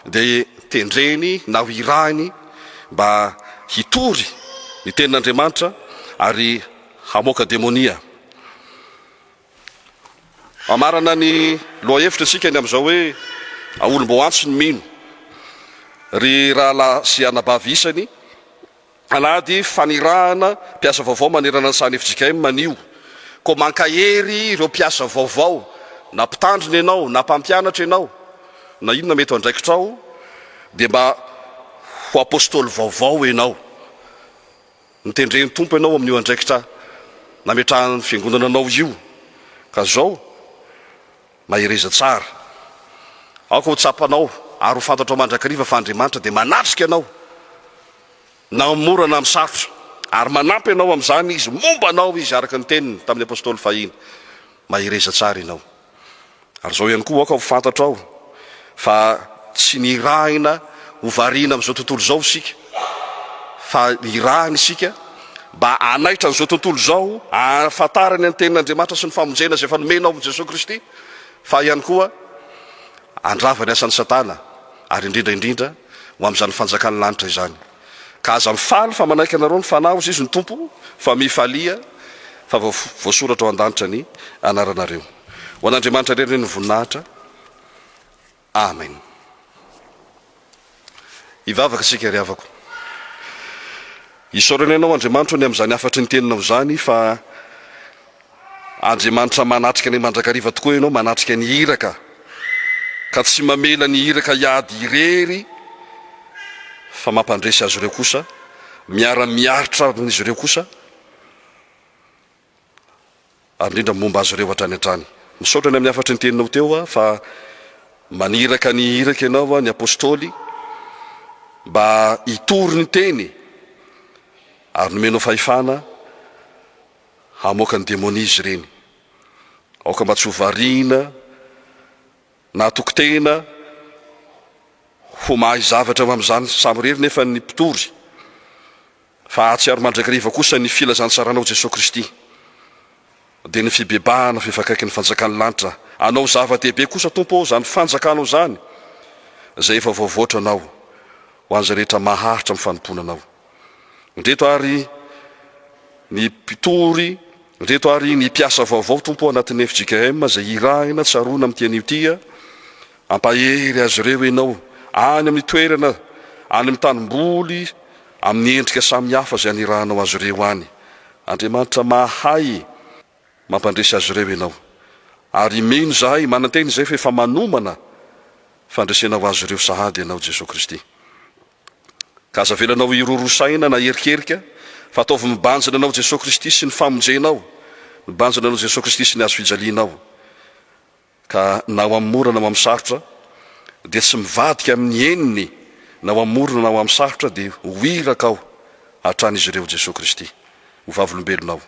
dia tendreny na ho irahiny mba hitory ny tenin'Andriamanitra ary hamoaka demonia. Hamarana ny lohahevitra isika ny amin'izao hoe Olom-boaantso ny mino. Ry rahalahy sy anabavy isany, alahady fanirahana mpiasa vaovao manerana ny sahan'ny fjkm anio. Koa mankahery ireo mpiasa vaovao, na mpitandrina ianao, na mpampianatra ianao, na inona mety ho andraikitrao, dia mba ho apostoly vaovao ianao. Notendren'ny Tompo ianao amin'io andraikitra nametrahan'ny Fiangonana anao io, ka izao, mahereza tsara. Aoka ho tsapanao ary ho fantatrao mandrakariva fa Andriamanitra dia manatrika anao, na amin'ny mora na amin'ny sarotra, ary manampy anao amin'izany Izy, momba anao Izy, araka ny teniny tamin'ny Apostoly fahiny. Mahereza tsara ianao. Ary izao ihany koa, aoka ho fantatrao fa tsy nirahina ho variana amin'izao tontolo izao isika, fa nirahina isika mba hanaitra an'izao tontolo izao, hahafantarany ny Tenin'Andriamanitra sy ny famonjena izay efa nomena ao amin'i Jesoa Kristy, fa ihany koa handrava ny asan'i Satana, ary indrindra indrindra ho amin'izany fanjakan'ny lanitra izany. Ka aza mifaly fa manaiky anareo ny Fanahy, hozy izy ny Tompo, fa mifalia fa voasoratra ao an-danitra ny anaranareo. Ho an'Andriamanitra irery anie ny voninahitra. Amen. Hivavaka isika ry havako. Isaorana Ianao Andriamanitro ny amin'izany hafatry ny teninao izany fa Andriamanitra manatrika ny mandrakariva tokoa Ianao, manatrika ny iraka ka tsy mamela ny iraka hiady irery fa mampandresy azy ireo kosa, miara-miaritra amin'izy ireo kosa. ary indrindra momba azy ireo hatrany hatrany. Misaotra ny amin'ny hafatry ny teninao teo aho fa maniraka ny iraka ianao ny apostoly mba hitory ny teny ary nomenao fahefana hamoaka ny demonia izy ireny. Aoka mba tsy ho variana na hatoky tena ho mahay zavatra ho amin'izany samirery nefa ny mpitory. Fa hahatsiaro mandrakariva kosa ny filazantsaranao Jesoa Kristy, dia ny fibebahana fa efa akaiky ny fanjakan'ny lanitra. Anao zava-dehibe kosa Tompo ô izany fanjakanao izany, izay efa voavoatra Anao ho an'izay rehetra maharitra amin'ny fanompoana Anao. Indreto ary ny mpitory, indreto ary ny mpiasa vaovao Tompo ô anatin'ny fjkm izay irahina tsaroana amin'ity anio ity, Hampahery azy ireo Ianao any amin'ny toerana, any amin'ny tanimboly, amin'ny endrika samihafa izay anirahanao azy ireo any. Andriamanitra mahay mampandresy azy ireo Ianao. Ary mino izahay, manantena izahay fa efa manomana fandresena ho azy ireo sahady Ianao, Jesoa Kristy. Ka aza avelanao hiroro saina na hierikerika, fa ataovy mibanjina Anao Jesoa Kristy sy ny famonjenao, mibanjina Anao Jesoa Kristy sy ny hazo fijalianao. Ka na ho amin'ny mora na ho amin'ny sarotra dia tsy mivadika amin'ny heniny na ho amin'ny morona na ho amin'ny sarotra dia ho iraka aho hatrany izy ireo Jesoa Kristy ho vavolombelonao.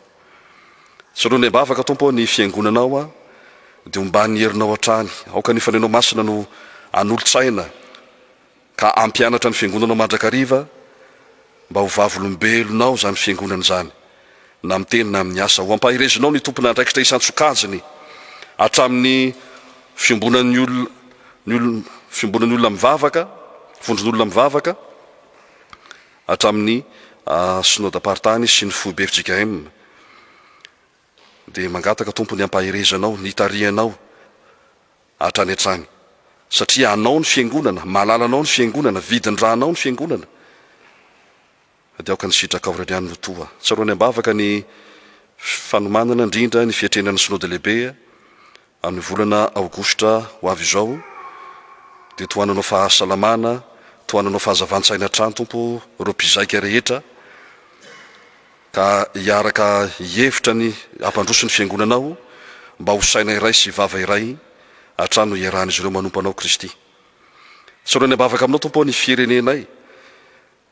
Tsaroany am-bavaka Tompo ô ny fiangonanao aho dia omban'ny herinao hatrany aoka ny Fanahinao Masina no hanolo-tsaina Ka hampianatra ny fiangonanao mandrakariva mba ho vavolombelonao izany fiangonana izany, na amin'ny teny na amin'ny asa. Ho ampaherezinao ny tompon'andraikitra isan-tsokajiny, hatramin'ny fiombonan'ny olona, ny olona, fiombonan'ny olona mivavaka, vondron'olona mivavaka, hatramin'ny synodam-paritany sy ny foibe fjkm. Dia mangataka Tompo ny hampaherezanao, ny hitarihanao, Hatrany hatrany. Satria anao ny fiangonana, malala anao ny fiangonana, vidin-dra anao ny fiangonana. Dia aoka ny sitrakao irery ihany no toa. Tsaroany am-bavaka ny fanomanana indrindra ny fiatrehana ny Synode Lehibe amin'ny volana Aogositra ho avy izao. Dia tohananao fahasalamana, tohananao fahazavan-tsaina hatrany Tompo ireo mpizaika rehetra. Ka hiaraka hihevitra ny hampandroso ny Fiangonanao mba ho saina iray sy vava iray hatrany no hiarahan'izy ireo manompo Anao Kristy. Tsaroany am-bavaka aminao Tompo ô ny firenenay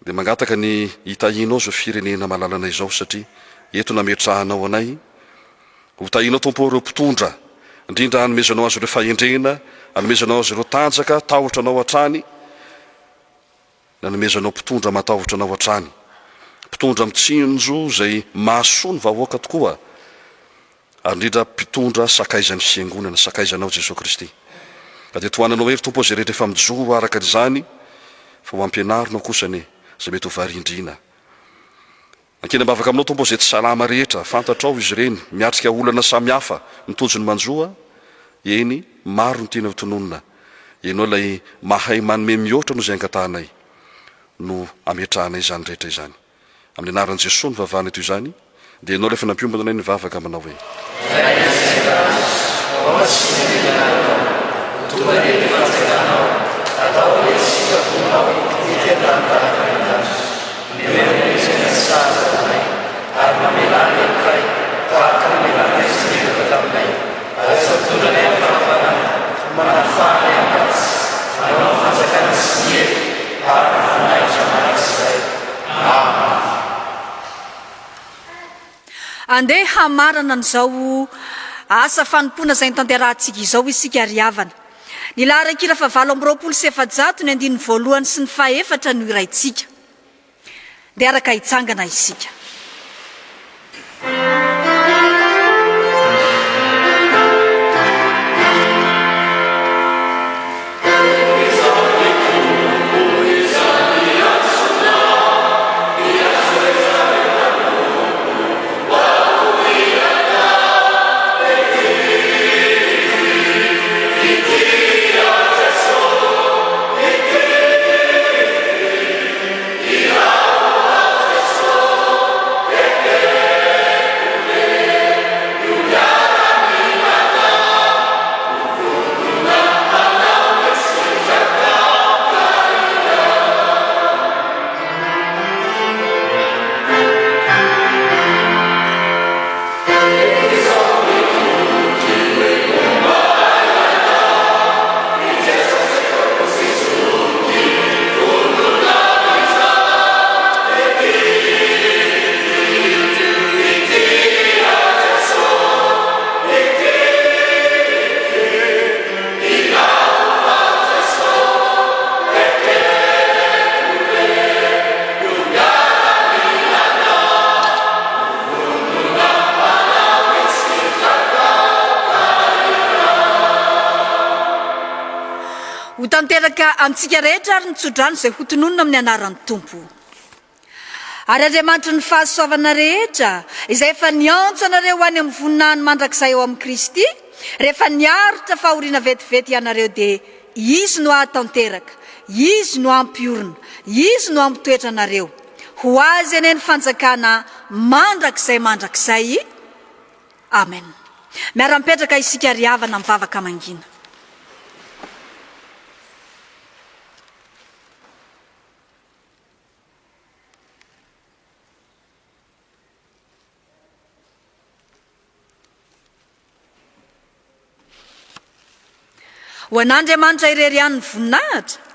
dia mangataka ny hitahianao izao firenena malalanay izao satria eto nametrahanao anay. Ho tahianao Tompo ô ireo mpitondra indrindra hanomezanao azy ireo fahendrena, hanomezanao azy ireo tanjaka, tahotra Anao hatrany. Nanomezanao mpitondra matahotra anao hatrany. Mpitondra mitsinjo izay mahasoa ny vahoaka tokoa, ary indrindra mpitondra sakaizan'ny Fiangonana, sakaizanao Jesoa Kristy. Ka dia tohananao hery Tompo ô izay rehetra efa mijoro araka izany, fa ho ampianarinao kosa anie izay mety ho varindriana. Ankina am-bavaka aminao Tompo ô izay tsy salama rehetra, fantatrao izy ireny, miatrika olana samihafa, mitojo ny manjo a, eny, maro ny tiana ho tononina, Ianao ilay mahay manome mihoatra noho izay angatahanay no ametrahanay izany rehetra izany. Amin'ny anaran'i Jesoa no vavahana toy izany, dia Ianao ilay efa nampiombona anay nivavaka manao hoe. Ray izay any an-danitra, hohamasina ny anaranao, ho tonga anie ny fanjakanao, atao anie ny sitraponao ety an-tany tahaka ny an-danitra. Omeo anay izay nahasazy anay, ary mamelà ny helokay, tahaka ny namelanay izay meloka taminay, ary aza mitondra anay amin'ny fahavalana, fa manafaha anay amin'ny ratsy. Anao ny fanjakana sy ny hery ary ny voninahitra mandrakizay. Amen. Andeha hamarana an'izao asa fanompoana izay notanterahantsika izao isika ry havana. Ny laharan-kira fahavalo 428, ny andininy voalohany sy ny fahefatra no hiraintsika. Ndeha araka hitsangana isika. Miara-mipetraka amintsika rehetra ary ny tsodrano izay hotononina amin'ny anaran'ny Tompo. Ary Andriamanitry ny fahasoavana rehetra, izay efa niantso anareo ho any amin'ny voninahiny mandrakizay ao amin'i Kristy, rehefa niaritra fahoriana vetivety ianareo dia Izy no hahatanteraka, Izy no hampiorina, Izy no hampitoetra anareo. Ho Azy anie ny fanjakana mandrakizay mandrakizay. Amen. Miara-mipetraka isika ry havana mivavaka mangina. Ho an'Andriamanitra irery ihany ny voninahitra.